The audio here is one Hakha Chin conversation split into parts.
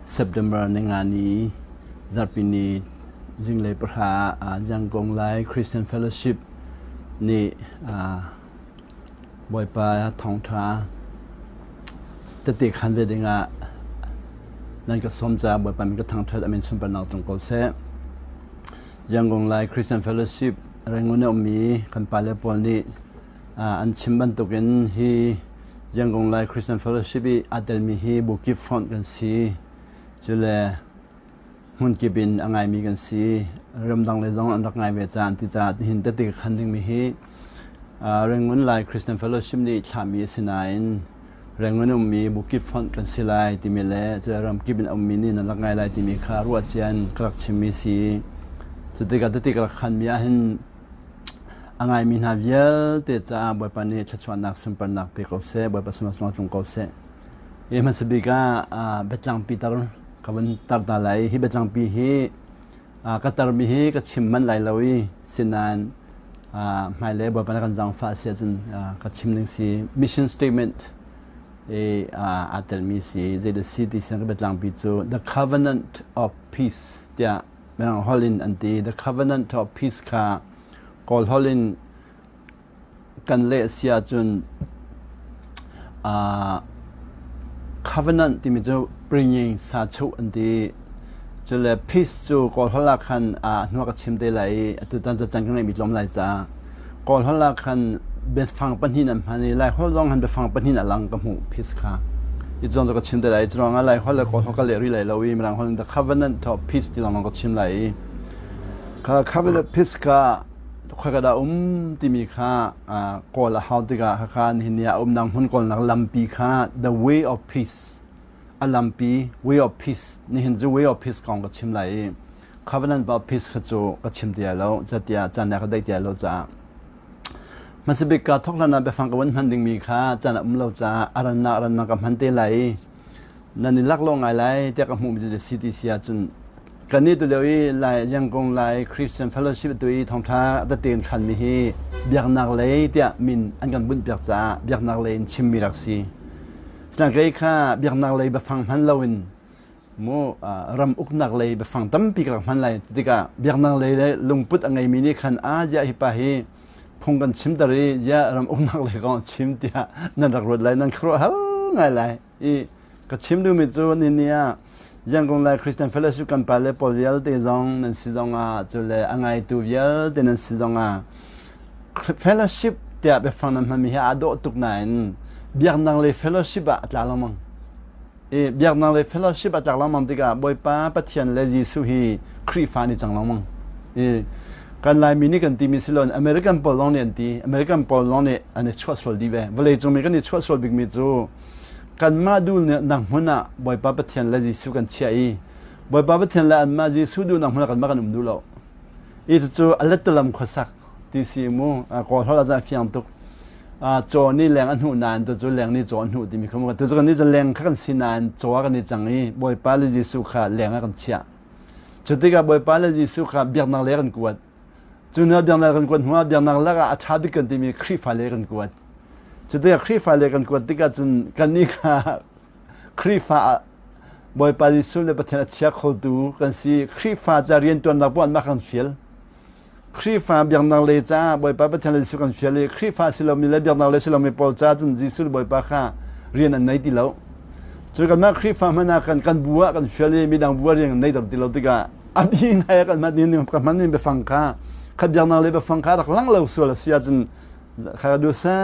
September ninga ni zarhpi ni zinglei pahra ah Yangon Lai Christian Fellowship nih Bawipa thawngṭha tete khan ve dingah nan ka sawm caah Bawipa min ka thangṭhat amin sunparnak tlung ko seh. Yangon Lai Christian Fellowship Rangoon a ummi kan pale pawl nih an chim bantukin hi Yangon Lai Christian Fellowship i aa telmi hi bukip fonh kan si. Cule hmunkip in a ngaimi kan si. Ramdang lei zong an rak ngai ve caah an ti caah nihin tete ka khan dingmi hi Rangoon Lai Christian Fellowship nih thlahmi a si nain Rangoon ummi bukip fonh kan si lai timi le cule ramkip in a ummi nih nan rak ngai lai timi kha ruah cian ka rak chimmi si. Cutikah tete ka rak khanmi ahhin A ngaimi hna vialte caah Bawipa nih thluachuahnak sunparnak pe ko seh, Bawipa sinah sung tlung ko seh. Hi hmasa bik ah biatlangpi tar ka vun tar ta lai. Hi biatlangpi hi ka tarmi hi ka chim manh lai lo i sinain hmailei Bawipa nih kan zaangfah si ahcun ka chim ding si. Mission statement i aa telmi si. Zeidah si ti sin ka biatlangpi cu The Covenant of Peace tiah Mirang holh in an ti. The Covenant of Peace kha Kawl holh in kan leh si ahcun covenant timi cu pringing sachuh an ti. Cule peace cu Kawl holh ah khan hnu ka chim te lai i atutan cacang ka ngeihmi tlawm lai caah Kawl holh ah khan biafang pahnih an hman i Laiholh zong han biafang pahnih a lang ka hmuh peace kha. I zong cu ka chim te lai. Cu ruangah Laiholh le Kawl holh ka leh rih lai lo i Mirang holh in the covenant of peace ti lawng ka chim lai i kha covenant peace kha khoi ka dah um timi kha kawl a hau tikah khakha nihin ni ah umnak hmun kawlnak lampi kha the way of peace a lampi way of peace nihin cu way of peace kong ka chim lai i covenant of peace kha cu ka chim ti lai lo zatiah caan ka daih ti lai lo caah hmasabik ka thawk hlan ah biafang ka van hman dingmi kha caan a um lo caah a rannak rannak ka hman te lai i nan i laklawh ngai lai tiah ka hmuhmi cu si ti si ahcun kannih tu lio i Lai Yangon Lai Christian Fellowship tu i thawngṭha tete in khanmi hi biaknak lei tiah min an kan bunh piak caah biaknak lei in chimmi rak si. Sinain kei kha biaknak lei biafang hman loin mu ram uknak lei biafang tampi ka rak hman lai tikah biaknak lei le lungput a ngeimi nih khan a ziah hi pa hi phung kan chimter i ziah ram uknak lei kong chim tiah nan rak ruat lai nan khuaruah har ngai lai i ka chim duhmi cu ni ni ah Yangon Lai Christian Fellowship kan pa le pawl vialte zong nan si zong ah cu le a ngaitu vialte nan si zong ah fellowship tiah biafang nan hmanmi hi aa dawh tuk nain biaknak le fellowship ah a tla lengmang i biaknak le fellowship a tlak lengmang tikah Bawipa Pathian le Jesuh hi Khrihfa nih cang lengmang. I kan Laimi nih kan timi si loin American pawl lawng nih an ti. American pawl lawng nih an i chuahsual dih ve. Vawleicung mi kan i chuahsual bikmi cu kanmah duhnak hmun ah Bawipa Pathian le Jesuh kan chiah i Bawipa Pathian le anmah Jesuh duhnak hmun ah kanmah kan um duh lo. I cucu a lettalam khuasak ti si mu kawl holh ah fiang tuk caw nih leng a hnuh nain tu cu leng nih caw a hnuh timi kha mu tu cu kan nih cu leng kha kan si nain caw ah kan i cang i Bawipa le Jesuh kha leng ah kan chiah cu tikah Bawipa le Jesuh kha biaknak le kan kuat cu hnu biaknak kan kuat hnu ah biaknak lakah a ṭha bik kan timi Khrihfa le kan kuat cu tikah Khrihfa le kan kuat tikah cun kannih kha Khrihfa ah Bawipa Jesuh le Pathian a chia khotu kan si Khrihfa ca rianṭuannak poah an mah kan fial Khrihfa biaknak lei caah Bawipa Pathian le Jesuh kan fial i Khrihfa si lomi le biaknak lei si lomi pawl caah cun Jesuh le Bawipa kha rian an nei ti lo. Cu kanmah Khrihfa hmanh ah kan kan bu ah kan fial i midang bu ah rian kan nei ter ti lo tikah a bi ngai ah kan hman ning kan hman ning biafang kha kha biaknak lei biafang kha rak lang lo sual a si ahcun kha dusa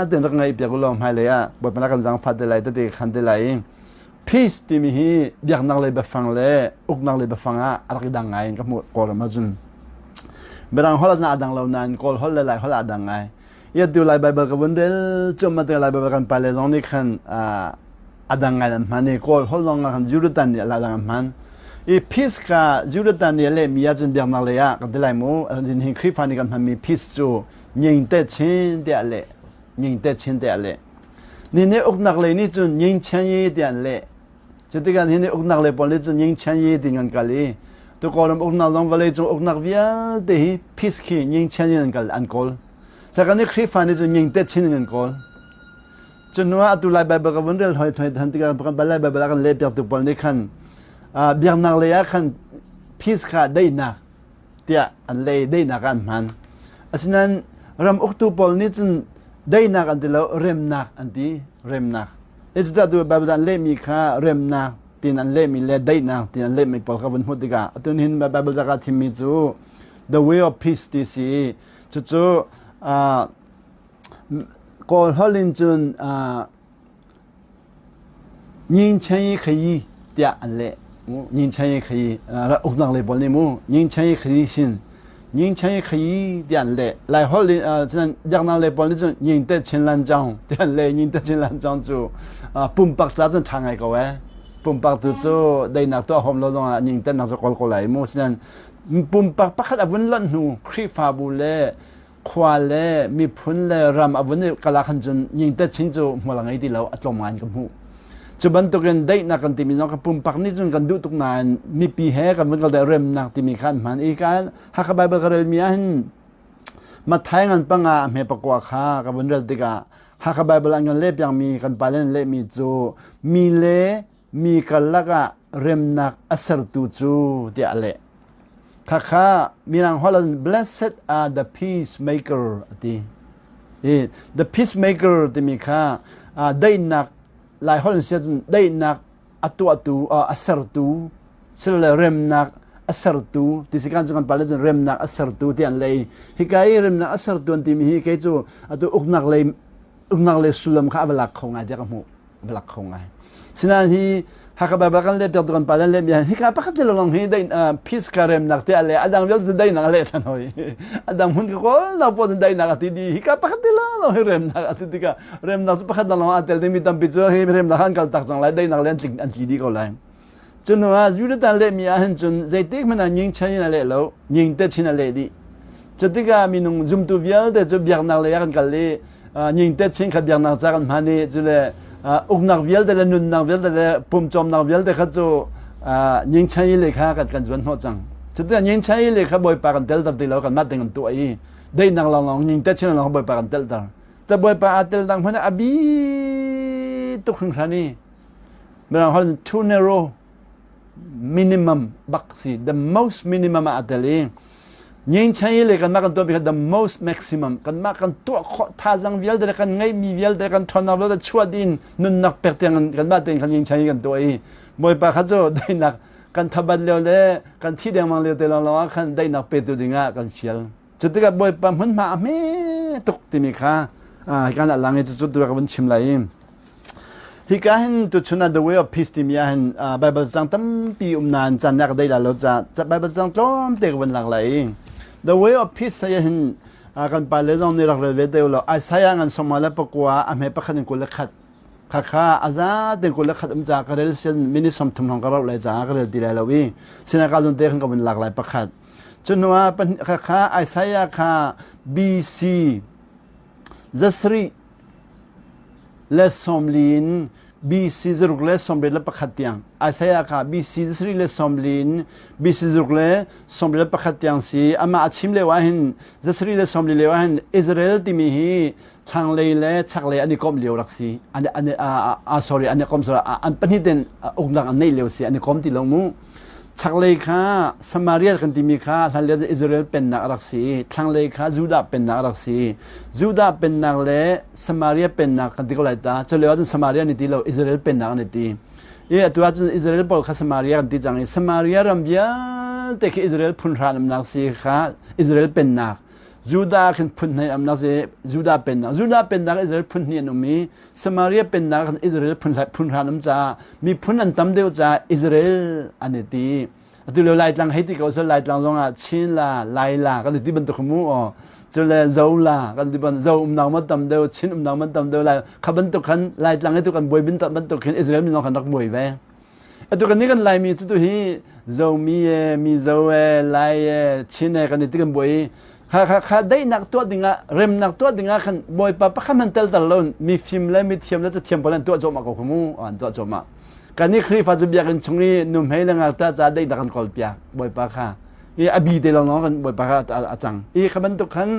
tein rak ngaih piak u law hmailei ah Bawipa na kan zaangfah te lai tete khan te lai i Peace timi hi biaknak lei biafang le uknak lei biafang ah a rak i dang ngai in ka hmuh Kawlram ahcun. Mirang holh ahcun aa dang lo nain Kawl holh le Lai holh aa dang ngai. Iatu Lai Baibal ka vun rel cuahmah tikah Lai Baibal kan pale zong nih khan a dang ngai an hman i Kawl holh zong ah khan Jurutan nih a dang an hman. I peace kha Jurutan nih a lehmi ahcun biaknak lei ah kan ti lai mu. Hin Khrihfa nih kan hmanmi peace cu nying te chin tiah a leh. Nying te chin tiah a leh. Ni nih uknak lei nih cun Nyingchian yi ti an leh. Cutikah ni nih uknak lei pawl nih cun Nyingchian yi ti an kal i tu Kawlram uknak zong vawleicung uknak vialte hi peace khi Nyingchian yi an kal an kawl. Saka nih Khrihfa nih cun Nyingtet chin in an kawl. Cu hnu ah atu Lai Baibal ka vun rel hoi hoi than tikah Lai Baibal a kan lehpiaktu pawl nih khan biaknak lei ah khan peace kha daihnak tiah an lei daihnak ah an hman. Asinain ram uktu pawl nih cun daihnak an ti lo remnak an ti remnak. Cucaah tu Baibal an lehmi kha remnak tiin an lehmi le daihnak tiin an lehmi pawl kha vun hmuh tikah atu hin Baibal ca ka thimmi cu the way of peace ti si i cucu Kawl holh in cun Nyingchen khayi tiah an leh. Nyingchen khayi uknak lei pawl nih mu Nyingchen khayi sin Nyingchen khayi tiah an leh. Lai holh in cun biaknak lei pawl nih cun Nyingte Chin Lan Chong tiah an leh. Nyingte Chin Lan Chong cu pumpak ca cun ṭha ngai ko eh. Pumpak tu cu daihnak tuah hom lo zongah Nyingte nak cu kawl ko lai mu. Sinain pumpak pakhat a vun lonh hnu Khrihfabu le khua le miphun le ram a vun i kal ah khan cun nyingte chin cu hmual a ngei ti lo a tlawm ngai in ka hmuh. Cu bantukin daihnak kan timi zong ka pumpak nih cun kan duh tuk nain mipi he kan vun kal deh remnak timi kha an hman i ka Hakha Bible ka relmi ah hin Matthai ngan panga a hme pakua kha ka vun rel tikah Hakha Bible an kan leh piangmi kan pale an lehmi cu mi le mi karlak ah remnak a sertu cu tiah a leh. Khakha mirang holh in blessed are the peacemaker a ti. I the peacemaker timi kha daihnak lai holh in sia cun daihnak a tuahtu a sertu silole remnak a sertu ti si kan cu kan pale cun remnak a sertu ti an lei hika i remnak a sertu an timi hi kei cu atu uknak lei uknak lei sullam kha a va lak kho ngai tiah ka hmuh. lak kho ngai. Sinain hi Hakha Bible kan leh piak tu kan pa le mi hika pakhat te lawng hi dai peace ka remnak te ale adang vialte cu dainak le than hoi adang hun ka kawl na po dainak ati di hika pakhat te lawng hi remnak ati tikah remnak cu pakhat lawng a tel ding mi tampi cu hi remnak an kal tak cang lai dainak le an tling an tli di ko lai Cu hnu ah Judah lehmi ah hin cun zeitik hmanh ah nyingchan in a leh lo, nyingte chin a leh dih. Cu tikah minung zumtu vialte cu biaknak lei ah kan kal i nyingte chin kha biaknak ca kan hman i cu le uknak vialte le nunnak vialte le pumcawmnak vialte kha cu nyingchan i le kha kan kan zuan hnawh cang. Cu tikah nyingchan i le kha Bawipa kan telter ti lo kanmah tein kan tuah i daihnak lawnglawng nyingte chin lawnglawng Bawipa kan telter. Ca Bawipa aa tel dang hmanh ah a bi tuk hringhran i Mirang holh in too narrow minimum bak si the most minimum ah a tel i Nyingchan i le kanmah kan tuahmi kha the most maximum kanmah kan tuah khawh thazaang vialte le kan ngeihmi vialte kan ṭhawnnak vialte chuah in nunnak pek tiang kanmah tein khan nyingchan i kan tuah i Bawipa kha cu daihnak kan thabat lio le kan thi dengmang lio te lawnglawng ah khan daihnak petu dingah kan fial. Cu tikah Bawipa hmunhma a hme tuk timi kha hika ah lang i cucu tu ka vun chim lai i hika hin tuchun ah the way of peace timi ah hin Bible cang tampi um nain caan nak dei la lo ca Bible cang tlawmte ka vun lak lai i the way of peace saya hin kan pa le zong nih rak rel ve te lo Isaiah ngan sawma le pakua a hme pakhat in 21 khakha a za te 21 um ca ka rel sian minute 30 hong ka rauh lai ca ka rel ti lai lo i sinaka zon te khan ka vun lak lai pakhat Cu hnuah kha Isaiah kha BC zasarih le sawmli in BC 181 tiang Isaiah kha BC zasarih le sawmli in BC 181 tiang si amah a chim lio ah hin zasarih le sawmli lio ah hin Israel timi hi thlanglei le chaklei an i komh lio rak si an an a sorry an i kom sorry an pahnih ten uknak an neih lio si an i kom ti lo mu chaklei kha Samaria kan timi kha hlanlio Israel pennak a rak si thlanglei kha Judah pennak a rak si Judah pennak le Samaria pennak kan ti ko lai ta cu lio ahcun Samaria ni ti lo Israel pennak an i ti i atu ahcun Israel pawl kha Samaria kan ti cang i Samaria ram vialte khi Israel phun hra umnak si kha Israel pennak Judah khin phun hnih amnak si Judah pennak Judah pennak Israel phun hnih an um i Samaria pennak khan Israel phun phun hran um caah miphun an tam deuh caah Israel an i ti atu lio Laitlang hei ti ko sel Laitlang zong ah Chin la Lai la kan i ti bantuk mu aw cule Zo la kan ti ban Zo umnak man tam deuh Chin umnak man tam deuh lai kha bantuk khan Laitlang hi tu kan buai bin bantuk khin Israel min khan rak buai ve Atu kan nih kan Laimi cu tu hi Zomi e, Mizo e, Lai e, Chin e kan i ti kan buai i kha kha kha daihnak tuah dingah remnak tuah dingah khan Bawipa pakhat hmanh telter lo mifim le mithiam le cathiam pawl an tuah cuahmah ko kha mu an tuah cuahmah. Kan nih Khrihfa cu biakinn chung i nuhmei le ngakṭah ca daihnak kan kawl piak Bawipa kha i a bi te lawnglawng kan Bawipa kha a cang. I kha bantuk khan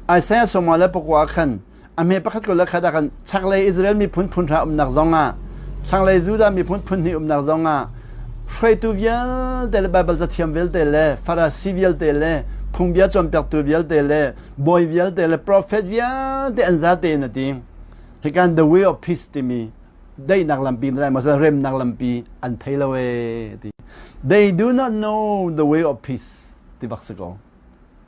Isaiah sawma le pakua khan. A hme pakhat ko le khat ah kan chaklei Israel miphun phun hra umnak zong ah thlanglei Judah miphun phun hnih umnak zong ah hruaitu vialte le Baibal cathiam vialte le Farasi vialte le phungbia cawnpiaktu vialte le bawi vialte le profet vialte an zate in a ti. Hikan the way of peace timi daihnak lampi na lai maw remnak lampi an thei lo ee ti. They do not know the way of peace ti bak si ko.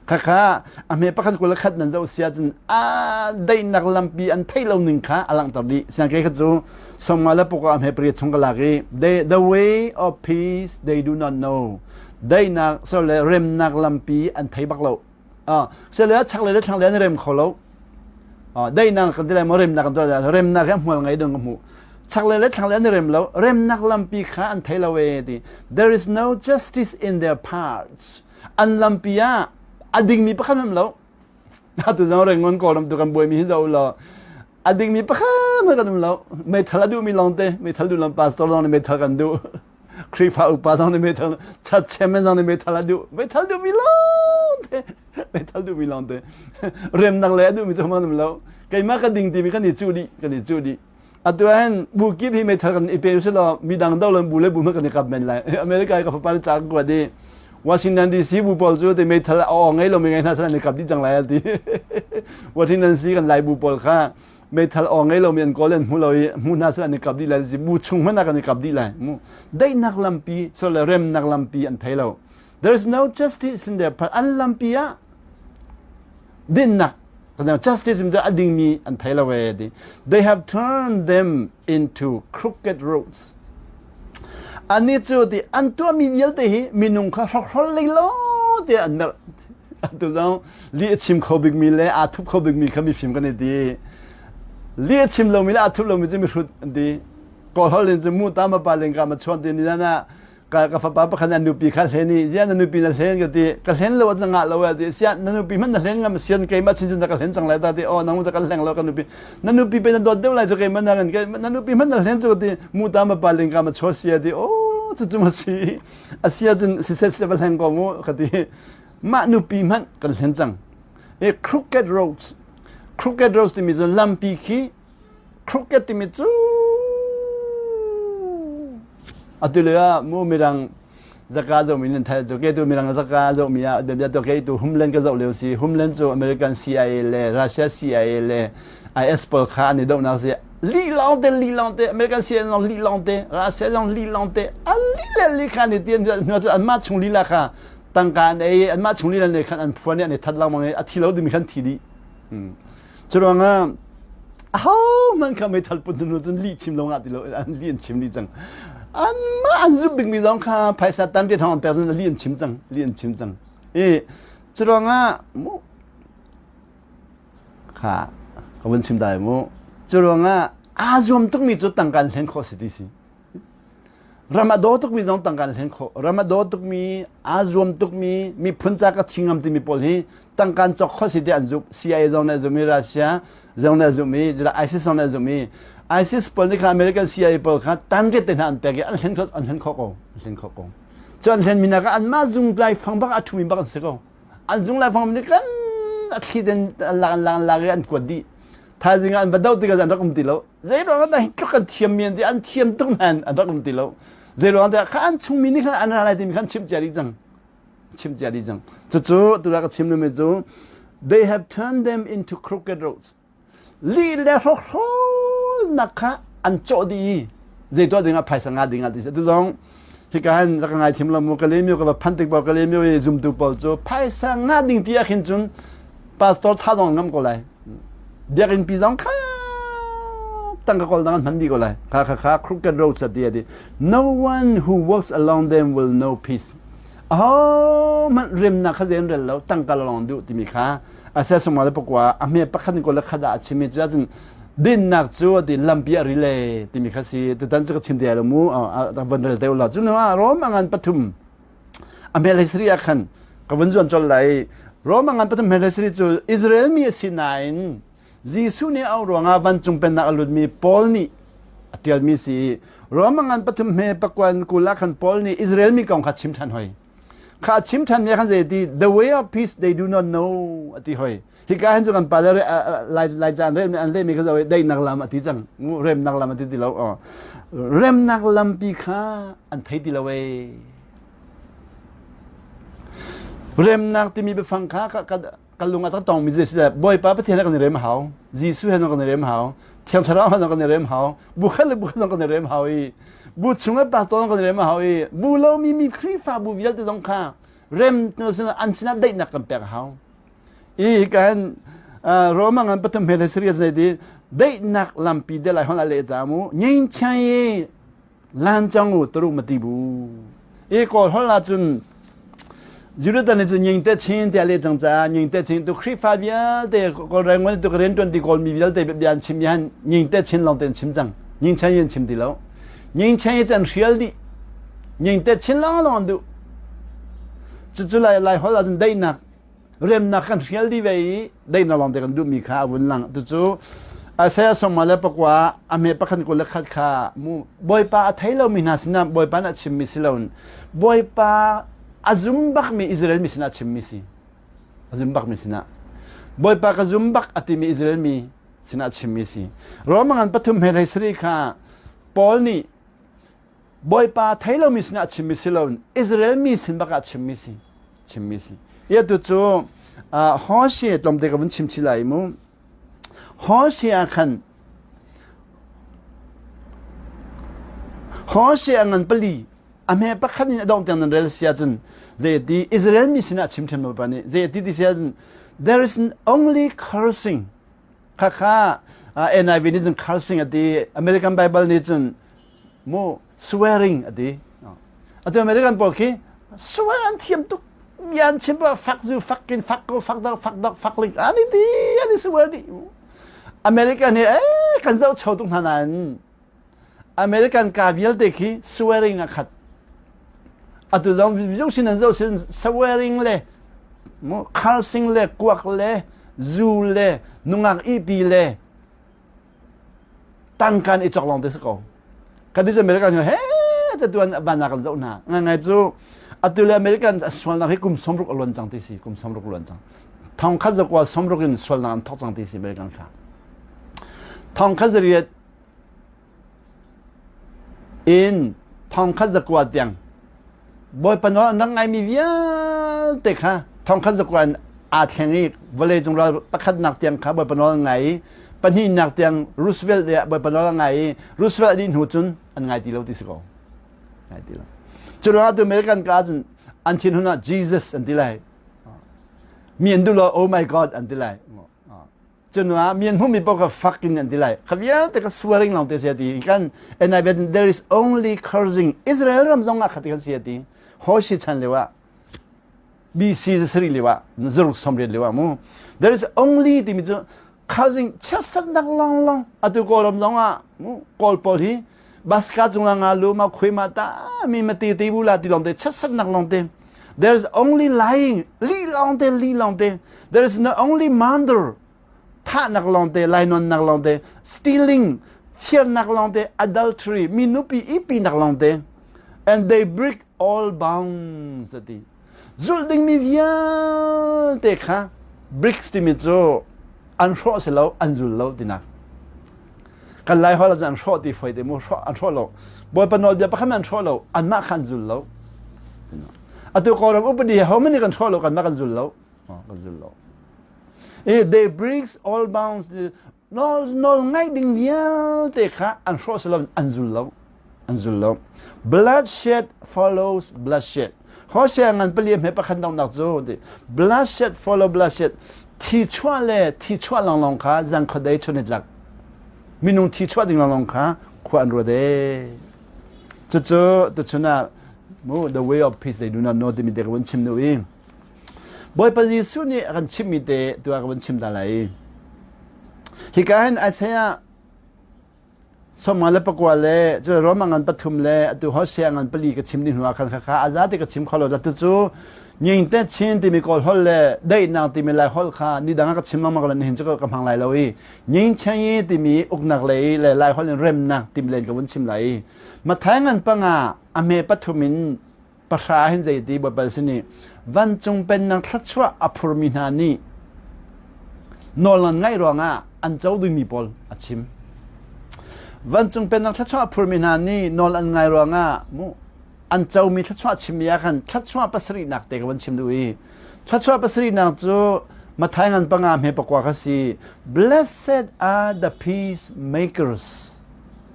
Khakha a hme pakhat kul khat nan zoh sia cun a daihnak lampi an theih lo ning kha a langhter dih. Siang ke khat cu somnga le puk ah a hme pariat chung ka lak i they, the way of peace they do not know. Daihnak so le remnak lampi an thei bak lo. Ah, se le chak le thlang le an rem kho lo. Ah, daihnak kan ti lai maw remnak kan ti lai remnak hi hmual ngei ding ka hmuh. Chak le le thlang le an rem lo. Remnak lampi kha an thei lo e ti. There is no justice in their parts. An lampi ah a dingmi pakhat hmanh lo. Atu zong Rangoon Kawlram tu kan buaimi hi zoh law a dingmi pakhat hmanh kan um lo. Meithal a duhmi lawngte, meithal duh lo pastor zong nih meithal kan duh. Khrihfa upa zong nih meithal, church chairman zong nih meithal a duh. Meithal duhmi lawngte, meithal duhmi lawngte. Remnak le a duhmi cu hmang um lo. Keimah ka ding timi kan i cuh dih, kan i cuh dih. Atu ahhin bu kip hi meithal kan i pe usih law midang do lo bu le bu hmanh kan i kap men lai. America i ka fapa nih ca ka kuat i Washington DC bu pawl cu te meithal a aw ngei lomi ngei hna sal an i kap dih cang lai a ti. Washington DC kan lai bu pawl kha meithal aw ngei lomi an kawl an hmu lo i hmu hna sal an i kap dih lai. Bu chung hmanh ah kan i kap dih lai. Mu daihnak lampi so le remnak lampi an thei lo. There is no justice in their part. An lampi ah dinnak justice cu a dingmi an thei lo ee ti they have turned them into crooked roads ani cu ti an tuahmi vialte hi minung kha hrokhrol lei lo te an merh atu zong li a chim kho bikmi le aa thup kho bikmi kha mifim kan i ti li a chim lomi le aa thup lomi cu mihrut an ti kawl in cu mu ta ma pa lengka ma chuan ti ni na ka ka fapa pakhat na nupi kha hlen i ziah na nupi na hlen ka ti ka hlen lo a ngah lo a ti siah na nupi hmanh na hlen ngam sian keimah chin chin ka hlen cang lai ta ti oh nang ka hleng lo ka nupi na nupi pe na dawt deuh lai cu keimah na kan na nupi hmanh na hlen cu ka ti mu ta ma pa ling ka ma chaw sia ti oh cu cu ma si asia cun si se se va hleng ko mu ka ti mah nupi hmanh kan hlen cang e crooked roads crooked roads timi cu lampi khi crooked timi cu atu lio ah mu mirang zaka zohmi nan thai cu ke tu mirang zaka zohmi ah bia to ke tu Homeland ka zoh lio si Homeland cu American CIA le Russia CIA le IS pawl kha an i dohnak si li lawng te li lawng te American CIA zong li lawng te Russia zong li lawng te an li le li kha an i tian hnu cu anmah chung lila kha tangka an ei anmah chung lila ne khan an phuan i an i that lengmang i a thi lo dimi khan thi dih Curuangah ahohmanh kha meithal put hnu cun lih chim lo ngah ti lo an lih an chim dih cang. Anmah an zumh bikmi zong kha phaisa tan te thong an pek cun lih an chim cang, lih an chim cang. I curuangah mu kha ka vun chim dai mu. Curuangah aa zuam tukmi cu tangka an hlen khawh si ti si. Ram a daw tukmi zong tangka an hlen khawh. Ram a daw tukmi, aa zuam tukmi, miphun ca ka thi ngam timi pawl hi tangka an cawk khawh si tiah an zumh. CIA zong nih a zumh i Russia zong nih a zumh i ISIS zong nih a zumh i ISIS pawl nih khan American CIA pawl kha tanriat te hna an pek i an hlen khawh an hlen khawh ko. An hlen khawh ko. Cu an hlenmi nak ah anmah zung lai fang bak a ṭhumi bak an si ko. An zung lai fang nih kan a thli den an lak an lak an lak i an kuat dih. Thaizing ah an va doh tikah an rak um ti lo. Zeiruang ah dah hi tluk an thiammi an ti an thiam tuk nain an rak um ti lo. Zeiruang dah kha an chungmi nih khan an ra lai timi khan chimh cia dih cang. Chimh cia dih cang. Cucu tu ka chim limi cu they have turned them into crooked roads. Lih le hrokhrawlnak kha an cawh dih i zei tuah ding ah phaisa nga ding ah ti si. Tu zong hika han rak ngai thim lo mu Kalaymyo ka va phan tik paoh Kalaymyo i zumtu pawl cu phaisa nga ding ti ah khin cun pastor tha dong ngam ko lai. Biakinn pi zong kha tangka kawl dang an hman dih ko lai. Kha kha kha crooked roads a ti a ti. No one who walks along them will know peace. Aho hmanh remnak kha zen rel lo tangka lawng duh timi kha ase sungma le pakua a hme pakhat ko le khat ah a chimi cu ahcun dinnak cu ati lampi a rile timi kha si tutan cu ka chim te lo mu a von rel te lo cu ah Rom a ngan pathum a hme hlei ah khan ka vun zuan col lai Rom a ngan pathum hme hlei cu Israel mi a si nain Jesuh nih a ruangah vancung pennak a lutmi Paul nih a ṭialmi si Rom a ngan pathum hme pakuan kul ah khan Paul nih Israel mi kong kha chim ṭhan hoi. Kha chim ṭhan mi khan zei ti the way of peace they do not know ati hoi. Hika hin cu kan pa le lai lai caan rel an lehmi kha zo daihnak lam ati cang. Remnak lam ati ti lo. Remnak lampi kha an thei ti lo ei. Remnak timi biafang kha ka lung a tak tongmi cu si le Bawipa Pathian he kan i rem hau. Jesuh he zong kan i rem hau. Thiang Thlarau he zong kan i rem hau. Bu khat le bu khat zong kan i rem hau i bu chung le pastor zong kan i rem hau i bu lomi mi Khrihfa bu vialte zong kha rem an sinah daihnak kan pek hau. I kan Roma ngan pathum he le serious nei ti daihnak lampi de lai hon a le cha mu ngein chai lan chang u turu mati bu i kawl hol ah cun Judah nih cun nying te chin tiah le cang caah nying te chin tu Khrihfa vialte kawl rengwan tu rian tuan ti kawl mi vialte bia an chim yan nying te chin long ten chim cang nying chen yin chim ti lo nying chen yi chan hrial di nying te chin long long du cu cu lai lai hol ah cun daihnak remnak kan hrial dih ve i daihnak lawng te kan duhmi kha a vun lang tucu Isaiah sawma le pakua a hme pakhat 21 kha mu Bawipa a thei lomi hna sinah Bawipa nih a chimmi si loin Bawipa a zum bakmi Israel mi sinah a chimmi si a zum bakmi sinah Bawipa ka zum bak a timi Israel mi sinah a chimmi si Roma ngan pathum he hlei sarih kha Paul nih Bawipa thei lomi sinah a chimmi si loin Israel mi sin bak ah a chimmi si chimmi si. Ia tu cu Hosea tlawmte ka vun chim chih lai mu. Hosea khan Hosea ngan pali a hme pakhat in a dong tiang nan rel sia cun zei ti Israel mi sinah chim ṭhem Bawipa nih zei ti ti sia cun there is only cursing khakha NIV nih cun cursing a ti American Bible nih cun mu swearing a ti atu American pawl khi swear an thiam tuk bia an chim pa fak zu fucking fuck ko fuck dog fuck dog fuck ling ani ti ani swear di American hi eh kan zoh cho tuk hna nain American ka vialte khi swearing a khat atu zong zong sin an zoh sin swearing le mu cursing le kuak le zu le nungak ipi le tangkan i cawk lawng te si ko kan is American he te tuan van kan zoh hna ngai ngai cu atu le American sualnak hi kum 60 a luan cang ti si kum 60 luan cang thong khat zakua 60 in sualnak an thok cang ti si American kha thong khat zariat in thong khat zakua tiang Bawipa nawl an rak ngaimi vialte kha thongkhat zakua in aa thleng i vawleicung ral pakhatnak tiang kha Bawipa nawl an ngai i pahnihnak tiang Roosevelt le Bawipa nawl an ngai i Roosevelt a dih hnu cun an ngai ti lo ti si ko. Ngai ti lo. Cu ruangah tu American ka ahcun an thinhun ah Jesus an ti lai. Mi an duh lo oh my God an ti lai. Cun ah mi an hmuhmi paoh kha fucking an ti lai. Kha vialte ka swearing lawng te si a ti. Kan NIV there is only cursing. Israel ram zong ah kha ti kan si a ti. Hoshi chan lio ah BC zasarih lio ah zaruk 80 lio ah mu. There is only timi cu cursing chiatsernak long long atu Kawlram zong ah mu Kawl pawl hi baska cung ah nga lu ma khui ma ta mi ma ti ti bu la ti long te chiatsernak long te. There is only lying, li lawng te, li lawng te. There is no only murder, thahnak lawng te, lainawnnak lawng te, stealing, chiarnak lawng te, adultery, mi nupi ipinak lawng te. And they break all bounds ati. Zulh dingmi vialte kha bricks timi cu an hrawh si lo, an zul lo tinak. Kan lai holh ah an hrawh ti foi te mu hrawh an hrawh lo. Bawipa nawlbia pakhat an hrawh lo, anmah kha an zul lo. Atu Kawlram upadi ho many kan hrawh lo kanmah kan zul lo. Kan zul lo. Eh, they breaks all bounds nawl nawl ngaih ding vialte kha an hrawh si lo an zul lo an zul lo bloodshed follows bloodshed Hosea ngan pali hme pakhat dongnak cu ti bloodshed follow bloodshed thi chuah le thi chuah lawnglawng kha zan khuadei chun tlak minung thi chuah ding lawnglawng kha khua an ruat e cucu tuchun ah mu the way of peace they do not know timi te ka vun chim nu i Bawipa Jesuh nih a kan chimmi te tu ah ka vun chim ta lai hika hin Isaiah 54 le cu Roma ngan pathum le atu Hosea ngan pali ka chim ni hnu ah khan kha a zate ka chim kho lo zatu cu nying te chin timi kawl hol le daihnak timi lai hol kha ni dang ah ka chim lengmang lo nihin cu ka hmang lai lo i nying chen timi uknak lei le lai hol in remnak timi len ka vun chim lai i Mathai ngan panga a me pathum in. Pahra hin zei ti Baibal sin i vancung pennak thluachuah a phurmi hna nih nawl an ngaih ruangah an co dingmi pawl a chim. Vancung pennak thluachuah a phurmi hna nih nawl an ngai ruangah mu an comi thluachuah chimmi ah khan thluachuah pasarihnak te ka van chim duh i thluachuah pasarihnak cu Mathai ngan panga hme pakua kha si blessed are the peacemakers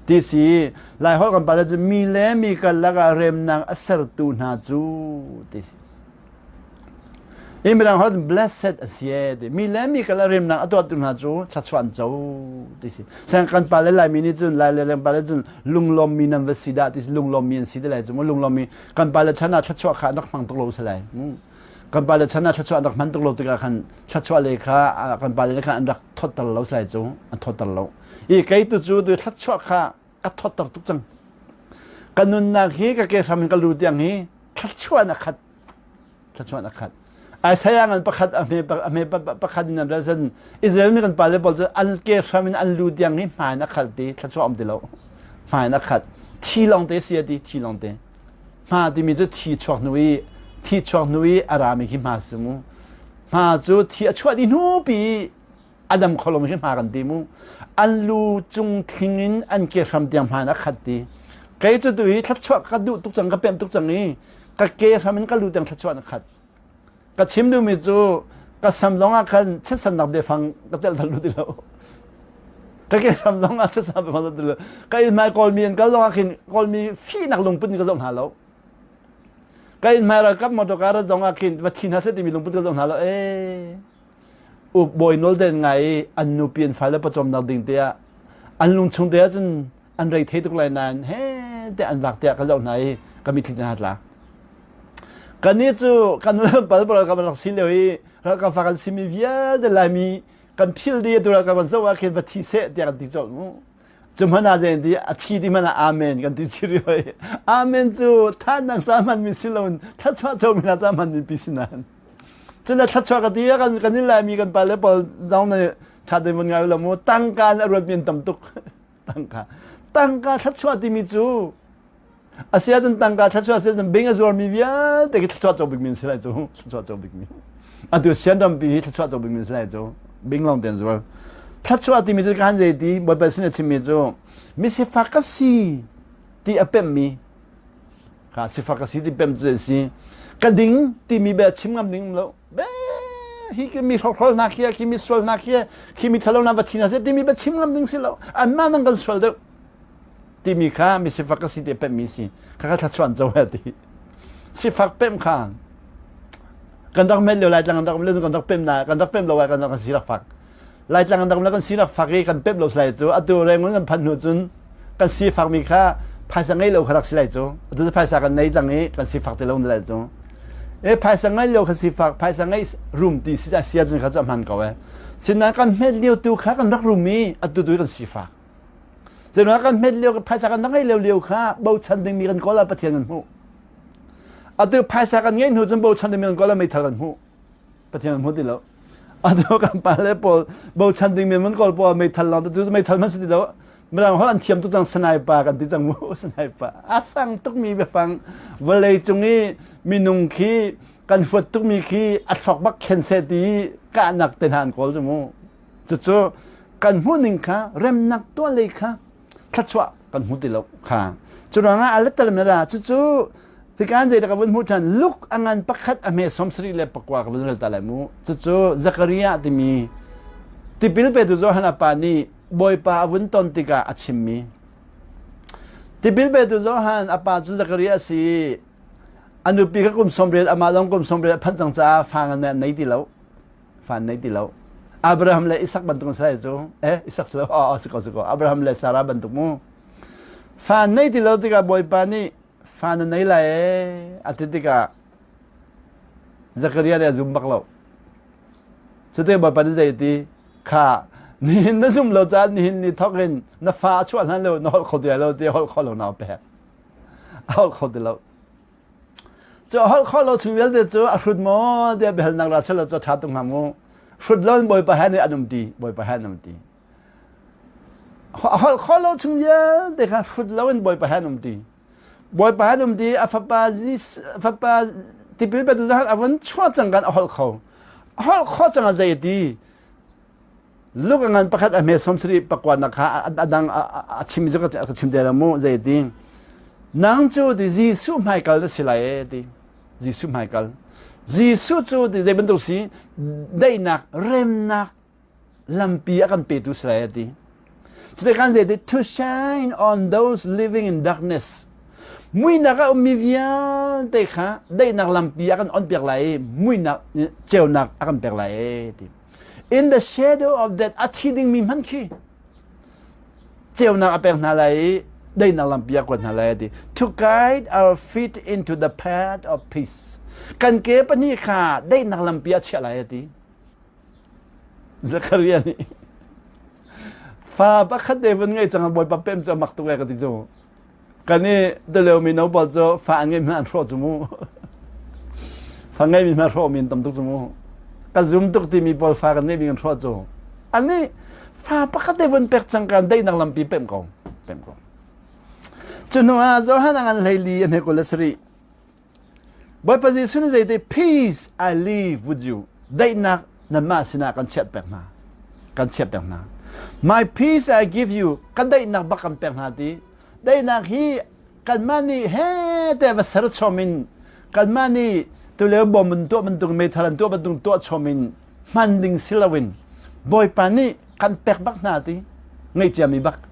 ti si Lai holh kan pale cu mi le mi karlak ah remnak a sertu hna cu ti si i mirang holh blessed a si e ti mi le mi karlak remnak a tuahtu hna cu thluachuah an co ti si sang kan pale Laimi nih cun Lai le kan pale cun lunglawmmi nan va si dah ti si lunglawmmi an si ti lai cu mu lunglawmmi kan pale chan ah thluachuah kha an rak hmang tuk lo si lai kan pale chan ah thluachuah an rak hman tuk lo tikah khan thluachuah le kha kan pale kha an rak thawtter lo si lai cu an thawtter lo i kei tu cu tu thluachuah kha ka thawtter tuk cang ka nunnak hi ka ke hram in ka lu tiang hi thluachuah in a khat thluachuah in a khat Isaiah ngan pakhat a hme a hme pakhat in an ral san Israel mi kan pale pawl cu an ke hram in an lu tiang hi hmai in a khat ti thluachuah um ti lo hmai in a khat thi lawng te si ti thi lawng te hma timi cu thi chuak hnu i thi chuak hnu i a rami khi hma si mu hma cu thi a chuah dih hnu pi a dam kho lomi hi hma kan ti mu an lu cung thling in an ke hram tiang hmaan a khat ti kei cu tu hi thluachuah ka duh tuk cang ka pemh tuk cang i ka ke hram in ka lu tiang thluachuah na khat ka chim duhmi cu ka sam zong ah khan chiatsannak biafang ka telh thal ti lo ka ke hram zong ah chiatsannak biafang ka telh lo ka inn hmai kawlmi an kal zong ah khin kawlmi fihnak lungput in ka zoh hna lo ka inn hmai ralkap motor car zong ah khin va thi hna seh timi lungput ka zoh hna lo ee uk bawi nawlden ngai i an nupi an fale pawcawmnak ding te ah an lungchung te ahcun an rei thei tuk lai nain he te an vak tiah ka zoh hna i ka mitthli hna tla kannih cu kan pal pal kan rak si lio i ralkap fa kan simi vialte laimi kan phil dih tu ralkap kan zoh ah khin va thi seh tiah kan ti colh mu cu hmanh ah zei ti a thi ti hmanh ah amen kan ti chiri hoi amen cu thannak ca hmanmi si loin thluachuah comi hna ca hmanmi pi si nain Cun thluachuah ka ti kan kan in Laimi kan pale pawl zong nih ṭha tein vun ngai lo mu tangka in a ruatmi an tam tuk tangka tangka thluachuah timi cu a si ahcun tangka thluachuah si ahcun bing a zuarmi vialte khi thluachuah co bikmi an si lai cu thluachuah co bikmi atu sian rampi hi thluachuah co bikmi an si lai cu bing lawng te an zuar thluachuah timi cu kan zei ti Bawipa sin a chimmi cu misifak ka si ti a pemmi Kha sifak ka si ti pem cu si. Ka ding timi bia chim ngam ding um lo. Be hi khi mi hrokhrawl hna khi khi mi sual hna khi khi mi thalo na va thi hna se timi bia chim ngam ding si lo. Anmah nang kan sual deuh timi kha mi sifak ka si ti pem mi si. Kha kha thlachuan co he ti. Sifak pem kha kan rak mel lio lai tlang kan rak mel kan rak pem na kan rak pem lo kan rak si rak fak. Laitlang an rak kan sinak fak i kan pemh lo si lai cu atu Rangoon kan phanh hnu cun kan sifakmi kha phaisa ngei lo kha rak si lai cu atu cu phaisa kan nei cang i kan sifak ti lo na lai cu e phaisa ngei lo kha sifak phaisa ngei rum ti si sia cun kha cu a hman ko e sinain kan hmet lio tu kha kan rak rum i atu tu kan sifak Zeiruangah kan hmet lio phaisa kan rak ngei lio lio kha bochan dingmi kan kawl ah Pathian kan hmuh atu phaisa kan ngeih hnu cun bochan dingmi kan kawl ah meithal kan hmuh Pathian an hmu ti lo. Atu kan pale pawl bochan ding men man kawl pawl meithal lawng cu meithal man si ti lo. Mirang holh an thiam tuk cang sniper kan ti cang mu sniper. A sang tukmi biafang vawlei cung i minung khi kan huat tukmi khi a thlok bak khen seh ti kahnak te hna an kawl cu mu. Cucu kan hmuh ning kha remnak tuah lei kha thluachuah kan hmu ti lo kha. Cu ruangah a letter mera cucu Hikan zei dah ka vun hmuh ṭhan Luke a ngan pakhat a hme 74 ka vun rel ta lai mu. Cucu Zakariah timi tipil petu Johan a pa nih Bawipa a vun ton tikah a chimmi. Tipil petu Johan a pa cu Zakariah a si i a nupi kha kum 80 amah zong kum 80 a phanh cang caah fa ngan an nei ti lo. Fa an nei ti lo. Abraham le Isak bantuk an si lai cu. Eh, Isak si lo. Oh, si ko, si ko. Abraham le Sarah bantuk mu. Fa an nei ti lo tikah Bawipa nih fa na nei lai ee a ti tikah Zakaria nih a zum bak lo. Cute Bawipa nih zei ti kha nihin na zum lo caan nihin ni thawk in na fa a chuah hlan lo na holh kho ti lo ti holh kho lo na pek. A holh kho ti lo. Cu a holh kho lo chung vialte cu a hrut maw tiah biahalnak ra selaw cu ṭha tuk hnga mu. Hrut lo in Bawipa he nih an um ti. Bawipa he an um ti. A holh kho lo chung vialte kha hrut lo in Bawipa he an um ti. Bawipa han um ti a fapa fapa tipil petu Johan a vun chuah cang kan a holh kho. A holh kho cang a zei ti Luke a ngan pakhat a hme 70 pakuanak kha a dang a chim cu ka chim te la mu zei ti nang cu ti Jesuh hmaikal na si lai e ti Jesuh hmaikal Jesuh cu ti zei bantuk si daihnak remnak lampi a kan petu si lai a ti Cuti kan zei ti to shine on those living in darkness muinak a ummi vialte kha daihnak lampi a kan on piak lai i muinak ceunak a kan pek lai e ti in the shadow of death a thi dingmi hmanh khi ceunak a pek hna lai i daihnak lampi a kuat hna lai a ti to guide our feet into the path of peace kan ke pahnih kha daihnak lampi a chiah lai a ti Zakaria nih fa pakhat te vun ngei cang bawipa pem cu mak tuk e ka ti cu kan i tulio mino pawl cu fa an ngeih hmanh an hrawh cu mu fa ngeimi hmanh hrawh mi an tam tuk cu mu ka zum tuk timi pawl fa kan ngeihmi kan hrawh cu ani fa pakhat te vun pek cang kan daihnak lampi pem ko pem ko cu hnu ah Johan a ngan hleili a hme kul le sarih Bawipa Jesuh nih zeiti peace I leave with you daihnak nanmah sinah kan chiat pek hna kan chiat pek hna my peace I give you ka daihnak bak kan pek hna ti daihnak hi kanmah nih he te va ser chom in kanmah nih tulio bom in tuah bantuk meithal an tuah bantuk tuah chom in hman ding si loin Bawipa nih kan pek bak hna ti ngaih ciami bak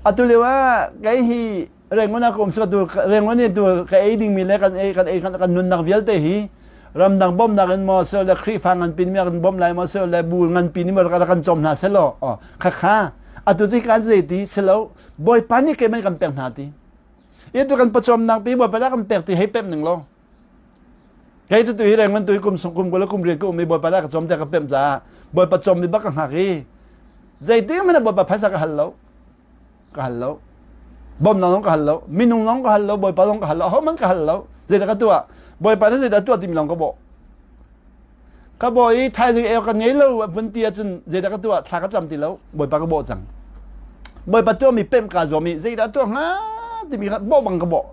atu lio ah kei hi Rangoon ah ka um tu Rangoon i tu ka ei dingmi le kan ei kan ei kan nunnak vialte hi ramdang bawmhnak in maw silo le Khrihfa nganpi nih kan bawmh lai maw silo le bu nganpi nih maw kan cawm hna selaw oh khakha atu ci kan zei ti silo Bawipa nih keiman kan pek hna ti i tu kan pawcawmnak pi Bawipa dah kan pek ti hei pem ning law kei cu tu hi Rangoon tu hi kum sung kum kul kum riat ka um i Bawipa dah ka cawm te ka pem caah Bawipa cawm mi bak ka hngak i zeitin hmanh Bawipa phaisa ka hal lo ka hal lo bawmnak zong ka hal lo minung zong ka hal lo bawipa zong ka hal lo ahohmanh ka hal lo zeidah ka tuah bawipa nih zeidah tuah timi lawng ka bawh ka bawh i thaizing ei kan ngei lo vun ti ahcun zeidah ka tuah thla ka cam ti lo bawipa ka bawh cang bawipa tuahmi pemh kaa zuam i zeidah tuah hnga timi kha bawh bang ka bawh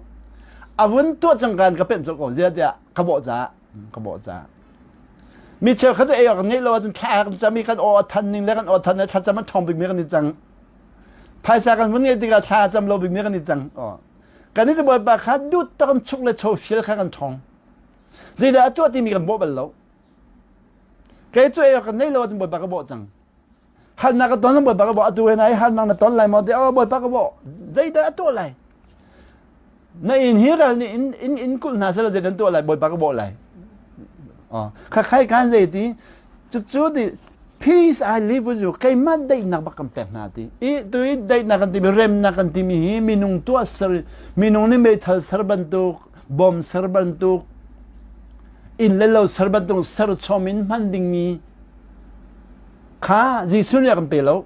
a vun tuah cang kan ka pemh colh ko zeidah tiah ka bawh caah ka bawh caah mi cheukhat cu ei awk ngeih lo ahcun thla kan cam i kan aw a than ning le kan aw than le thlacam a ṭhawng bikmi kan i cang phaisa kan vun ngeih tikah thla cam lo bikmi kan i cang kan i bawipa kha dut tak in chuk le cho fial kha kan ṭhawng zeidah a tuah timi kan bawh bal lo kei cu ei awk kan ngeih lo ahcun bawipa ka bawh cang halnak ka ton bawipa ka bawh atu he nai halnak na ton lai maw ti oh bawipa ka bawh zeidah a tuah lai na inn hi ral nih in in in kulh hna sela zei kan tuah lai bawipa ka bawh lai oh kha khai kan zei ti cucu ti peace I live with you keimah daihnak bak kan pek hna ti i tu i daihnak kan timi remnak kan timi hi minung tuah ser minung nih meithal ser bantuk bom ser bantuk inn le lo ser bantuk ser chom in hman dingmi kha Jesuh nih a kan pe lo.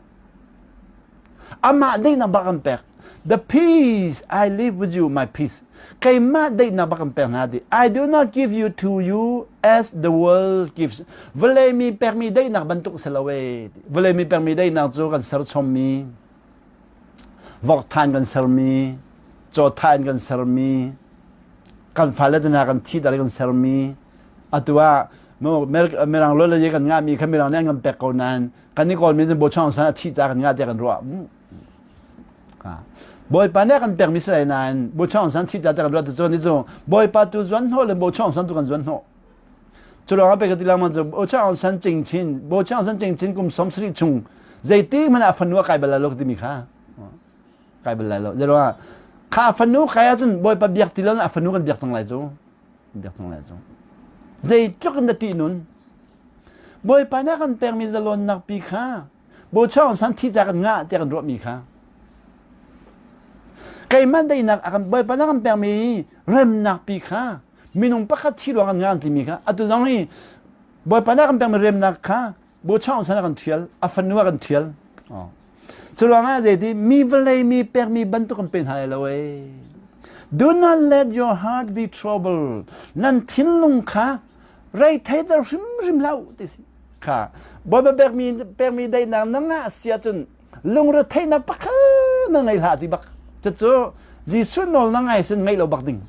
Amah daihnak bak kan pek. The peace I live with you, my peace. Keimah daihnak bak kan pek hna ti. I do not give you to you as the world gives. Vawlei mi pekmi daihnak bantuk si lo e. Vawlei mi pekmi daihnak cu kan ser chommi, vok than kan sermi, caw than kan sermi, kan fale te hna kan thi dar kan sermi, atu ah mirang lo le kan ngahmi kha mirang nih an kan pek ko nain kan i kawlmi cu Bochang san a thih ca kan ngah tiah kan ruah Bawipa nih kan pekmi si lai nain Bochang san thih ca tiah kan ruah tu ni cu Bawipa tu zuan hnawh le Bochang san tu kan zuan hnawh cu lawng ah pe ka ti langmang cu Bochang san cing chin Bochang san cing chin kum 70 chung zeiti hmanh ah fanu a kai bal lo timi kha kai bal lai lo zeruang kha fanu kai ahcun Bawipa biak ti lo a fanu kan biak cang lai cu biak cang lai cu zeitluk in na ṭih nun Bawipa nih a kan pekmi zalawnnak pi kha Bochang san thi ca kan ngah tiah kan ruahmi kha keimah daihnak a kan Bawipa nih a kan pekmi remnak pi kha minung pakhat thi ruang kan ngah an timi kha atu zong hi Bawipa nih a kan pekmi remnak kha Bochang san a kan ṭhial a fanu a kan ṭhial cu ruangah zeiti mi vawlei mi pekmi bantuk kan pe hna lai lo ee do not let your heart be troubled nan thinlung kha reithei hrimhrim hlah ti si kha bawipa pekmi pekmi daihnak na ngah si ahcun lungretheihnak pakhat na ngei hlah ti bak cucu. Jesuh nawl na ngai sin ngaih lo bak ding.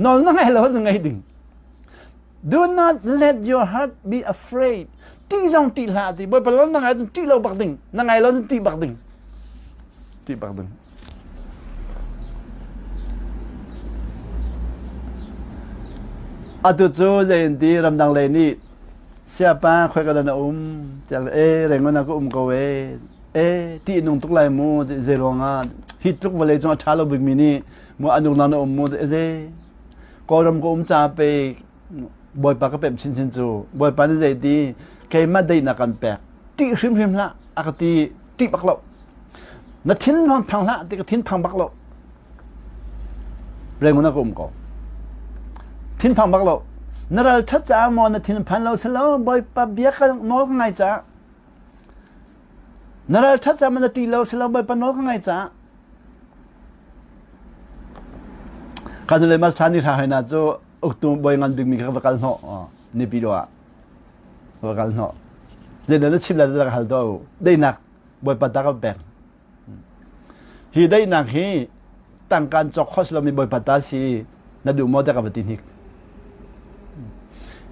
Nawl na ngai lo ahcun ngaih ding. Do not let your heart be afraid. Ṭih zong ṭih hlah ti. Bawipa nawl na ngai ahcun ṭih lo bak ding. Na ngai lo ahcun ṭih bak ding. Ṭih bak ding. Atu cu zei ti ramdang lei nih siapa khoi ka na um tiah e rengon ah ka um ko e e ṭih nung tuk lai mu zei ruangah hi tluk vawlei cung a ṭha lo bikmi nih mu anung na um mu ze Kawlram ka um ca pe Bawipa ka pemh chinchin cu Bawipa nih zei ti keimah daihnak kan pek ṭih hrimhrim hlah a ka ti ṭih bak lo na thin phang hlah ti ka thin phang bak lo Rangoon ah ka um ko thinphang bak lo na ral ṭhat caah maw na thin phan lo si lo Bawipa bia ka nawl ka ngai caah na ral ṭhat caah maw na ṭih lo si lo Bawipa nawl ka ngai caah kan le mas thani hra hai na cu uktu bawi ngan bikmi kha va kal hnawh nipi do ah va kal hnawh zei na chim la ka hal to deinak bawipa ta ka pek Hi daihnak hi tangkaan cawk khawh si lomi Bawipa ta si na duh maw tiah ka va ti hnik.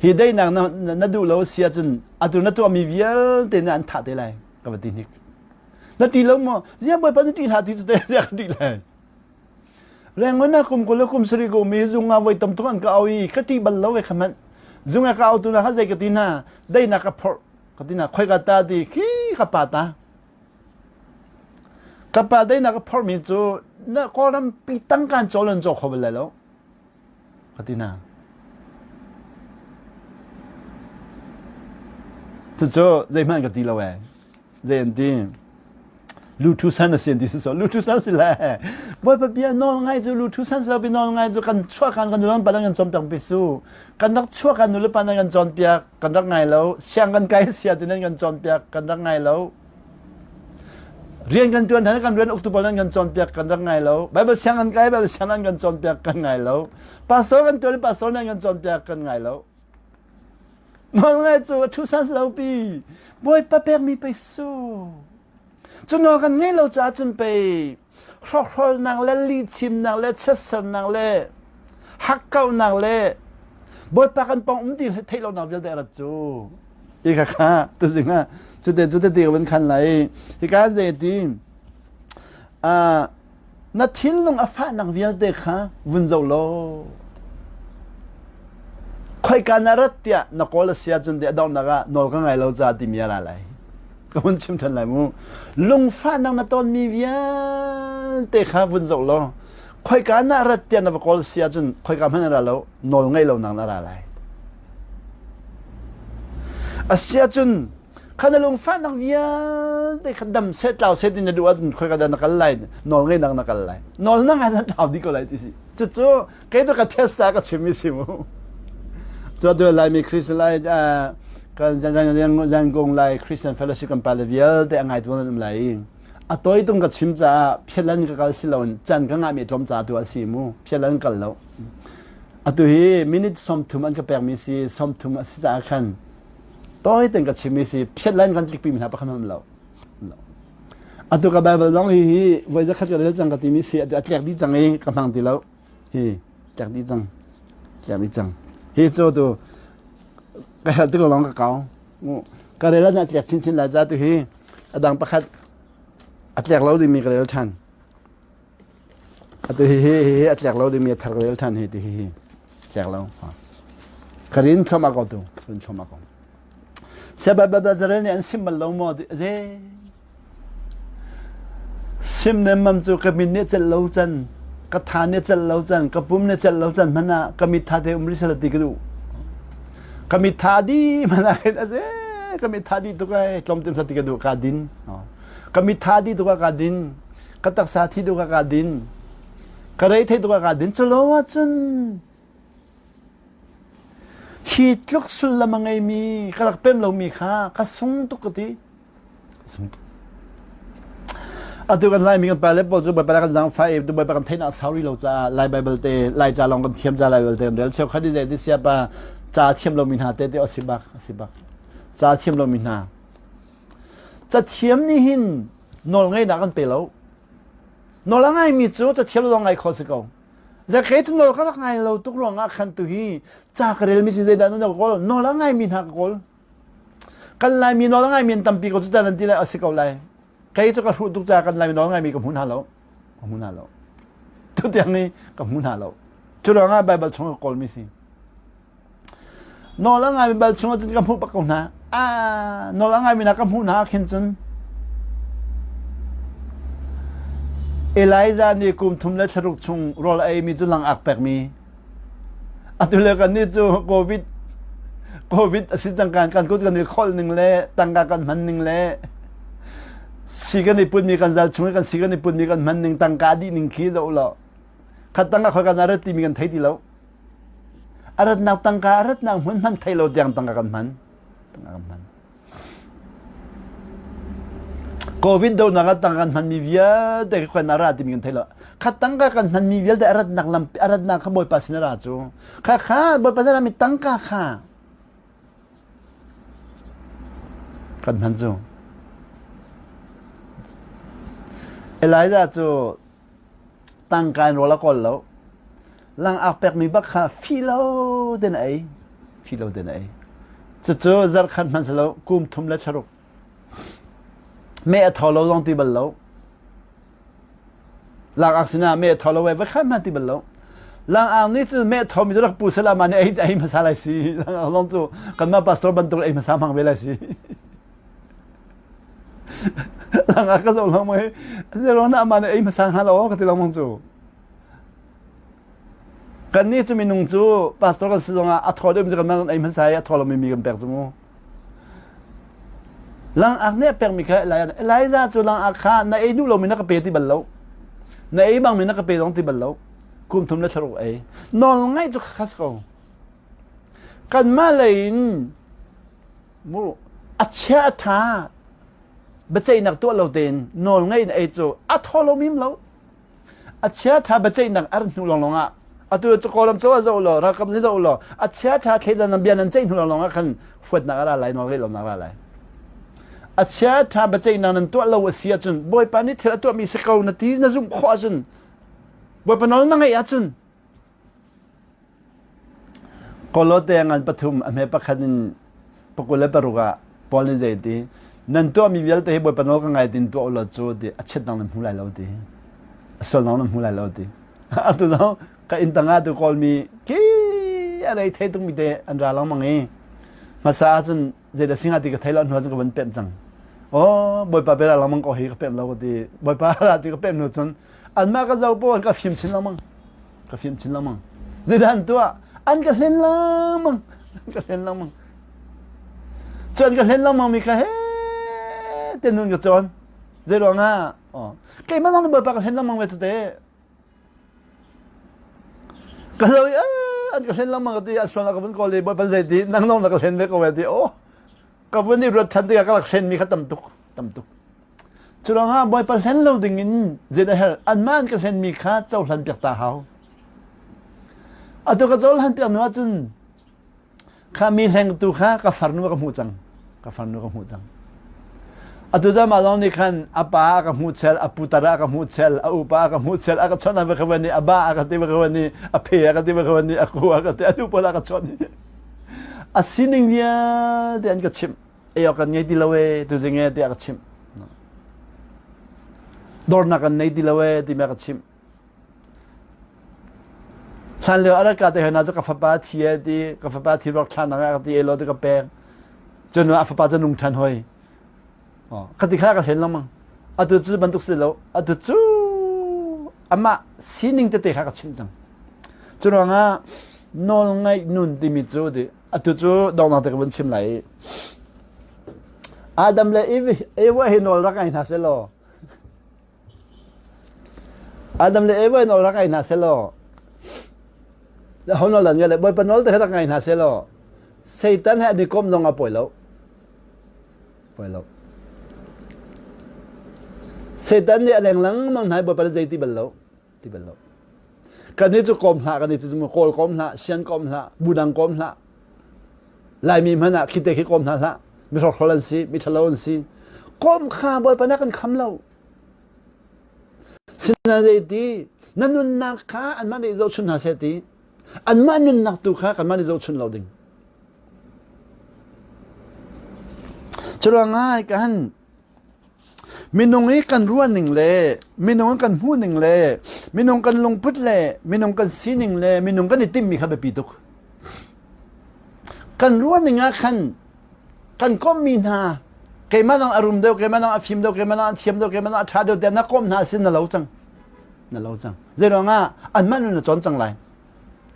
Hi daihnak na, na duh lo si ahcun atu na tuahmi vialte nih an thah te lai ka va ti hnik. Na ti lo maw? Ziah Bawipa na ti hlah ti cu te ziah ka ti lai. Rengon ah kum 20 le kum sarih ka um i zung ah voi tam tuk an ka au i ka ṭih bal lo ve kha hmanh. Zung ah ka au tu na kha zei ka ti hna daihnak ka phorh ka ti hna khoi ka ta ti khi ka pa ta. Ka pa daihnak a phorhmi cu na Kawlram pi tangkaan cawl an caw kho bal lai lo ka ti hna. Cucu zeihmanh ka ti lo ee. Zei an ti? Luthu san a si an ti so luthu san si le. Bawipa bia nawl ngai cu luthu san si lo bi nawl ngai cu kan chuah kan kan nulon pa nan kan cawnpiak pi su. Kan rak chuah kan nulepa nan kan cawnpiak kan rak ngai lo. Siang kan kai sia ti nan kan cawnpiak kan rak ngai lo. Rian kan ṭuan hna kan rian uktu pawl nan kan cawnpiak kan rak ngai lo. Bible siang kan kai Bible siang nan kan cawnpiak kan ngai lo. Pastor kan ṭuan pastor nan kan cawnpiak kan ngai lo. Nawl ngai cu a ṭhu san lo pi. Bawipa pekmi pei su. Cu nawl kan ngei lo caah cun pei hrawkhrolnak le lihchimnak le chiatsernak le hakkauhnak le Bawipa kan pong um ti theih lonak vialte a rat cu. Hi kha kha tuzing ah cute cute ti ka vun khan lai. Hika zei ti na thinlung a fahnak vialte kha vun zoh law khoika na rat tiah na kawl a si ahcun a donghnak ah nawl ka ngai lo ca timi a ra lai. Ka hun chim ṭhan lai mu. Lungfahnak na tonmi vialte kha vun zoh law khoika na rat tiah na va kawl si ahcun khoika hmanh na ra lo nawl ngeih lonak na ra lai. A si ahcun kha na lungfahnak vialte kha dam seh tlau seh ti na duh ahcun khoika dah na kal lai nawl ngeihnak na kal lai. Nawl na ngai tlau dih ko lai ti si. Cucu kei cu ka test ah ka chimmi si mu. Cu tu Laimi Christian lai kan Zangkung Lai Christian Fellowship kan pale vialte a ngai tu nan um lai i a toi tung ka chim caah phialan ka kal si loin can ka ngahmi tlawm ca tu a si mu phialan kal lo atu hi minute 30 an ka pekmi si 30 a si caah khan tawi ten ka chimmi si phialan kan tlikpi mi hna pakhat hmanh lo atu ka Bible zong hi hi voi zakhat ka rel cang ka timi si a tlek dih cang i ka hmang ti lo hi tlek dih cang tlek dih cang hi cu tu ka helh tik lawng ka kau ka rel ah tlek chinchin lai ca tu hi a dang pakhat a tlek lo dingmi ka rel ṭhan atu hi hi hi a tlek lo dingmi a thar ka rel ṭhan hi ti hi hi tlek lo ka rin thluahmah ko tu rin thluahmah ko Siababazarel nih an sim bal lo maw ze Sim nemmam cu ka min nih celh lo can ka tha nih celh lo can ka pum nih celh lo can hmanh ah ka mit tha te um rih sela ti ka duh ka mit tha di hmanh ah khin ase ka mit tha di tuk ai tlawmtim sa ti ka duh ka din ka mit tha di tuk ah ka din ka taksa thi tuk ah ka din ka rei thei tuk ah ka din culo ahcun Hi tluk sullam a ngeimi ka rak pem lomi kha ka sung tuk ka ti. Sung tuk. Atu kan Laimi kan pale pawl cu Baibal kan zaangfah i tu Baibal kan theihnak sau rih lo caah Lai Baibal te Lai ca lawng kan thiam ca Lai Baibal te kan rel cheukhat i zei ti siapa ca thiam lomi hna te te a si bak a si bak ca thiam lomi hna ca thiam nih hin nawl ngeihnak an pe lo. Nawl a ngaimi cu cathiam lawng ngai kho si ko. Zakei cu nawl ka rak ngai lo tuk ruangah khan tu hi ca ka relmi si zeidah nan kawl nawl a ngaimi hna ka kawl. Kan Laimi nawl a ngaimi an tampi ko cu ta nan ti lai a si ko lai. Kei cu ka hruh tuk caah kan Laimi nawl a ngaimi ka hmu hna lo. Ka hmu hna lo. Tutiang hi ka hmu hna lo. Cu ruangah Baibal chung ka kawlmi si. Nawl a ngaimi bal chungah cun ka hmuh bak ko hna. Ah, nawl a ngaimi hna ka hmuh hna ah khin cun Elijah nih kum thum le thlaruk chung rawl a eimi cu langak pekmi. Atu le kan nih cu COVID COVID a si cang kan kan kut kan i kholh ning le tangka kan hman ning le si kan i putmi kan zal chung i kan si kan i putmi kan hman ning tangka dih ning khi zoh law khat tangka khoi kan rat timi kan thei ti lo. A ratnak tangka a ratnak hmun hman thei lo tiang tangka kan hman. Tangka kan hman. Covid donak ah tangka kan hmanmi vialte khi khoin a ra timi kan thei lo. Kha tangka kan hmanmi vialte a ratnak lam a ratnak kha Bawipa sin a ra cu. Kha kha Bawipa sin a rami tangka kha kan hman cu. Elijah cu tangka in rawl a kawl lo. Langak pekmi bak kha fi lo ten a ei. Fi lo ten a ei. Cucu zarhkhat hmanh si lo, kum thum le thlaruk. Meh a thaw lo zong ti bal lo. Langak sinah meh a thaw lo ai va khan hmanh ti bal lo. Langak nih cun meh thaw mi cu rak pu sela ma nih ei ei hmasa lai si. Langak zong cu kanmah pastor bantuk ei hmasa hmang ve lai si. Langak ka zoh lengmang hi zeruang dah amah nih ei hmasa hnga lo ka ti lengmang cu. Kannih cu minung cu pastor kan si zongah a thaw deuhmi cu kanmah kan ei hmasa i a thaw lomi mi kan pek cu mu. Langak nih a pekmi kha Elijah Elijah cu langak kha na ei duh lomi na ka pe ti bal lo. Na ei bangmi na ka pe zong ti bal lo. Kum thum le thlaruk ei. Nawl ngaih cu khas ko. Kanmah lei in mu a chia a ṭha biaceihnak tuah lo tein nawl ngaih in ei cu a thaw lo mim lo. A chiaṭha biaceihnak a rat hnu lawnglawng ah atu cu Kawlram cozah ah zoh law ralkap nih zoh law a chiaṭha thleidan bia nan ceih hnu lawnglawng ah khan huatnak a ra lai nawlngeih lonak a ra lai. A chiaṭha biaceihnak nan tuah lo a si ahcun Bawipa nih thil a tuahmi si ko na ti na zumh khawh ahcun Bawipa nawl na ngeih ahcun Kawlawte ngan pathum a hme pakhat in pakul le paruk ah Paul nih zei ti nan tuahmi vialte hi Bawipa nawl ka ngai tin tuah ulaw cu ti a chiatnak nan hmu lai lo ti a sualnak nan hmu lai lo ti atu zong ka inn tangah tu kawlmi ki a rei thei tukmi te an ra lengmang i hmasa ahcun zeidah singa ti ka thei lo hnu ahcun ka van pemh cang oh Bawipa bia ra lengmang ko hi ka pemh lo ka ti Bawipa ra ti ka pemh hnu cun anmah ka zoh paoh ka fim chin lengmang ka fim chin lengmang zeidah an tuah an ka hlen lengmang an ka hlen lengmang cu an ka hlen lengmang mi kha he te nun ka cawn zei ruangah oh keimah zong nih bawipa ka hlen lengmang ve cu te ka lo i an ka hlen lengmang ka ti a sual ka vun kawl i bawipa zei ti nang nong na ka hlen ve ko ve ti oh ka vun i ruat ṭhan tikah ka rak hlen mi kha tam tuk tam tuk Cu ruangah Bawipa hlen lo dingin zei a herh anmah an ka hlenmi kha cohlan piak ta hau. Atu ka cohlan piak hnu ahcun kha mi hlengtu kha ka farnu ka hmuh cang. Ka farnu ka hmuh cang. Atu cu amah lawng nih khan a pa a ka hmuh chel, a putar a ka hmuh chel, a upa a ka hmuh chel, a ka chawnh a va ka van i a ba a ka ti va ka van i a phe a ka ti va ka van i a ku a ka ti a nu pawl a ka chawnh. A sining vialte an ka chimh. Ei awk kan ngei ti lo ee tuzing ee tiah ka chimh. Dornak kan nei ti lo ee timi a ka chimh. Hlan lio a rat ka te hna cu ka fapa thi ee ti ka fapa thi ruak thlan ah ka ti elo ti ka pek. Cun a fapa cu nung ṭhan hoi. Ka ti kha ka hlen lengmang. Atu cu bantuk si lo. Atu cu amah sining tete kha ka chimh cang. Cu ruangah nawlngaih nun timi cu ti Atu cu donghnak te ka vun chim lai i Adam le Eve Eva hi nawl rak ngai hna selaw Adam le Eva nawl rak ngai hna selaw ho nawl dan le Bawipa nawl te rak ngai hna selaw Satan he an i kom zong a pawi lo pawi lo Satan nih a leng lengmang hna i Bawipa nih zei ti bal lo ti bal lo. Kannih cu kawm hlah kan i cu kawl kawm hlah, sian kawm hlah, budang kawm hlah. Laimi hmanh ah khite khi kawm hna hlah. Mi hrokhrawl an si, mi ṭhalo an si. Kawm kha Bawipa nih a kan kham lo. Sinain zeiti na nunnak kha anmah nih zohchun hna seh ti anmah nunnak tu kha kanmah nih zohchun lo ding. Curuangah kan minung i kan ruahning le minung kan hmuhning le minung kan lungput le minung kan sining le minung kan i timhmi kha biapi tuk. Kan ruahning ah khan kan komhmi hna keimah nang a rum deuh keimah nang a fim deuh keimah nang a thiam deuh keimah nang a ṭha deuh tiah na komh hna sin na lo cang na lo cang zeiruangah anmah nun na cawn cang lai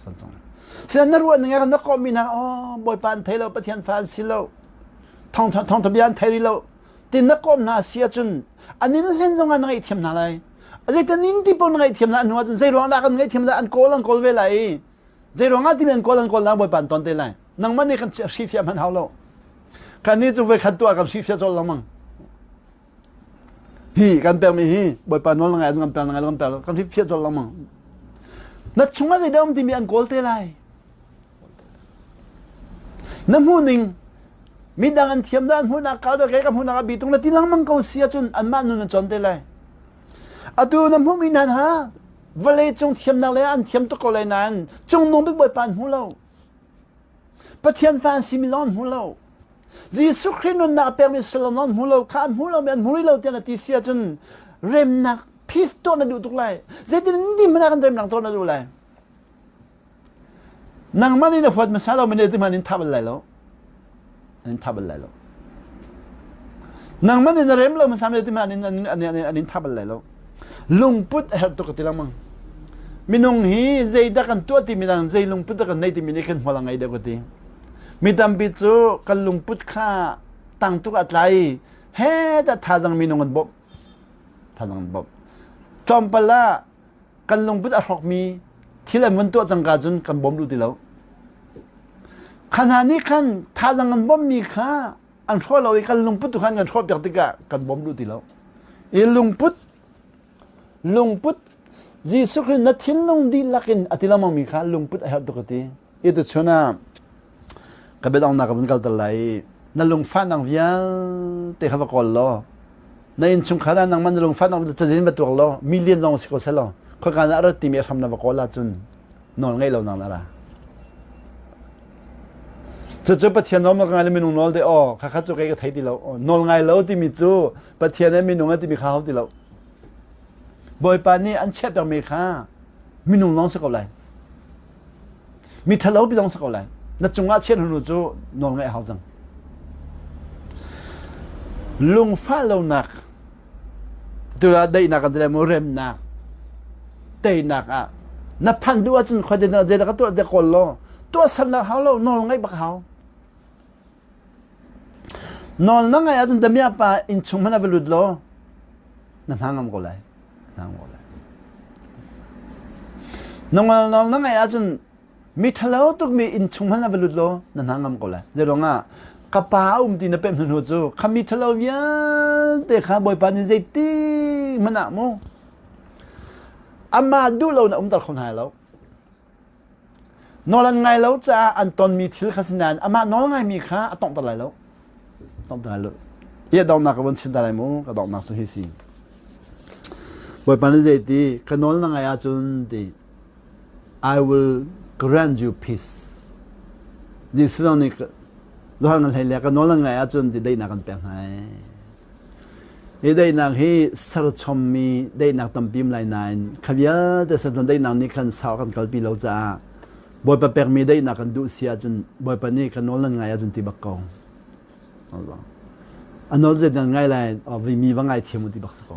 cawn cang lai sian na ruah ning ah na komhmi hna oh bawipa an thei lo pathian fa an si lo thong thong bia an thei rih lo tin na komh hna si ahcun an in hlen zong ah na ngaihthiam hna lai zeitin in ti paoh na ngaihthiam hna hnu ahcun zei ruang dah kan ngaihthiam dah an kawl an kawl ve lai i zei ruang ah timi an kawl an kawl na bawipa an ton te lai nangmah nih kan hrifiah hmanh hau lo kan nih cu voikhat tuah kan hrifiah colh lengmang hi kan pekmi hi bawipa nawl ngai kan pek ngai kan pek kan hrifiah colh lengmang na chungah zeidah um timi an kawl te lai na hmuh ning midang an thiam dah an hmuhnak kau dah kei ka hmuhnak a bi tung na ti lengmang ko si ahcun anmah nun an cawn te lai atu na hmuhmi hna ha vawlei cung thiamnak le an thiam tuk ko lai nain cungnung bik bawipa an hmu lo Pathian fa an simi zong an hmu lo. Jesuh Khrih nunnak a pekmi sullam zong an hmu lo. Kha an hmu lomi an hmu rih lo tiah na ti si ahcun remnak peace tuah na duh tuk lai. Zeitin ni hmanh ah kan remnak tuah na duh lai. Nangmah nih na huat hmasa lo mi ti hmanh in tha bal lai lo. An tha bal lai lo. Nangmah nih na rem lo hmasa mi ti hmanh an an in tha bal lai lo. Lungput a herh tuk ka ti lengmang. Minung hi zeidah kan tuah timi dang zei lungput dah kan nei timi nih khan hmual a ngei deuh ka ti. Mi tampi cu kan lungput kha tang tuk a tlai he dah thazang minung an bawmh. Thazang an bawmh. Tlawmpal ah kan lungput a hrawkmi thil an vun tuah cangka cun kan bawm duh ti lo. Kha hna nih khan thazang an bawmhmi kha an hrawh lo i kan lungput tu khan kan hrawh piak tikah kan bawm duh ti lo. I lungput lungput Jesuh Khrih na thinlung dihlak in a ti lengmang mi kha lungput a herh tuk a ti. I tuchun ah ka biadongnak ka vun kalter lai i na lungfahnak vialte kha va kawl law na innchungkhar ah nangmah na lungfahnak cazin va tuak law million zong si ko seh law khoika na rat timi a hram na va kawl ahcun nawl ngei lo nak na ra. Cucu Pathian nawl ma ka ngai le minung nawl de aw kha kha cu kei ka thei ti lo nawl ngai lo timi cu Pathian le minung a timi kha hau ti lo. Bawipa nih an chiah pekmi kha minung lawng si ko lai. Mi ṭhalo pi zong si ko lai. Na cungah chiat hnu cu nawl ngaih a hau cang. Lungfah lonak tu ah daihnak kan ti lai mu remnak teinak ah na phanh duh ahcun khua zeidah zeidah ka tuah te kawl law tuahsernak hau lo nawl ngaih bak hau nawl na ngaih ahcun damiah pa inn chung hmanh ah va lut law na hna ngam ko lai hna ngam ko lai na nawl na ngaih ahcun Mi ṭhalo tukmi inn chung hmanh ah va lut law na hna ngam ko lai. Zeiruangah ka pa a um ti na pemh hnu cu kha mi ṭhalo vialte kha Bawipa nih zeiti hmanh ah mu amah duh lo na umter kho hna lo. Nawl an ngai lo caah an tonmi thil kha si nain amah nawl ngaimi kha a tonghter lai lo. Tonghter lai lo. Hi a donghnak ka vun chim ta lai mu. Ka donghnak cu hi si. Bawipa nih zeiti ka nawl na ngai ahcun ti I will grant you peace. Jesuh zong nih Johan kan hlei le ka nawl nan ngaih ahcun ti daihnak kan pek hna ai. Hi daihnak hi serchommi daihnak tampi um lai nain kha vialte serchom daihnak nih khan sau kan kalpi lo caah Bawipa pekmi daihnak kan duh si ahcun Bawipa nih ka nawl nan ngai ahcun ti bak ko. A nawl zet nan ngai lai mi va ngai thiam u ti bak si ko.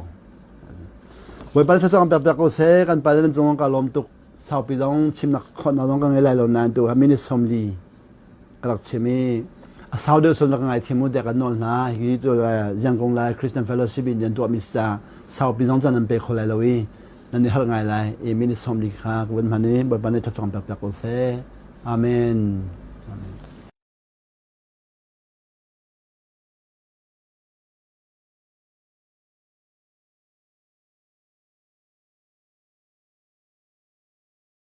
Bawipa thluachuah kan pek piak ko seh kan pa le nan cung ka lawm tuk saupi zong chimnak khawhnak zong ka ngei lai lo nain tu minute 40 ka rak chim i a sau deuh sul na ka ngai thiam u tiah kan nawl hna hi cu Ziangkung lai Christian Fellowship in an tuahmi ca saupi zong caan nan pe kho lai lo i nan i harh ngai lai i minute 40 kha ka vun hman i Bawipa nih thluachuah kan pek piak ko seh Amen. Amen.